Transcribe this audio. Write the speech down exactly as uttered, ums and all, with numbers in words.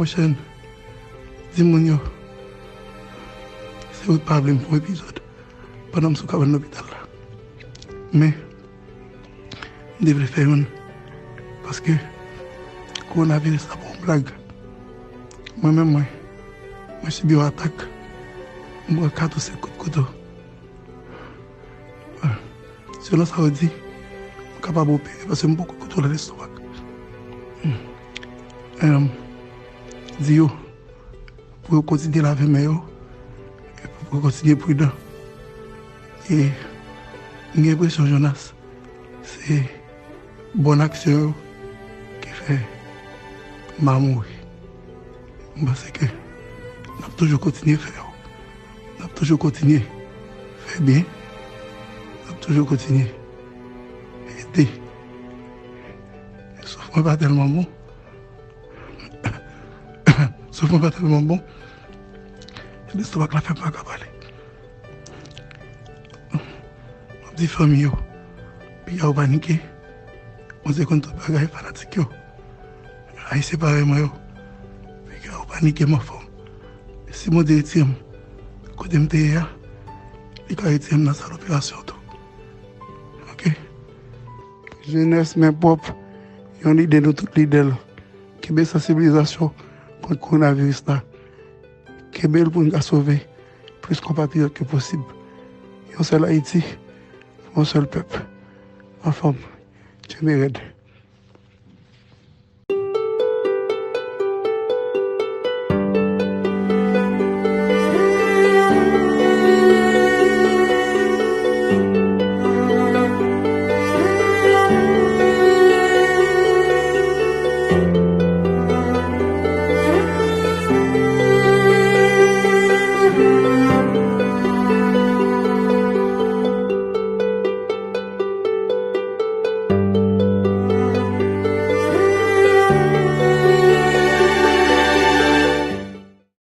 Monchè, di moun yo, se ou t pa vle m fè yon epizòd pandan m sou kabann lopital la. Men, m te vle fè youn, paske kowonaviris la pa yon blag. Mwen menm, mwen, mwen sibi yon atak. M pran kat ou senk kout kouto. Selon sa yo di, m kapab opere paske m poko kontwole lestomak. Em, di yo pou yo kontinye lave men yo, e pou yo kontinye pridan. E m gen enpresyon, Jonas, se bòn aksyon yo ki fè m pa mouri. M panse ke n ap toujou kontinye fè yo. N ap toujou kontinye fè byen. N ap toujou kontinye ede. Souf mwen pa tèlman bon. Souf mwen pa tèlman bon. Lestomak la fè m pa ka pale. M ap di fanmi yo, piga yo panike. Bondye konn tout bagay, fanatik yo. Ayisyen parèy mwen yo, piga yo panike, m anfòm. Si Bondye retire m kote m te ye a, li ka retire m nan sal operasyon tou. Oke? Jenès men pwòp, yon lide nou tout lide l. Kenbe sansibilizasyon kont kowonaviris la. Kenbe l pou n ka sove plis konpatriyòt ke posib. Yon sèl Ayiti, yon sèl pèp. Anfòm, kenbe rèd.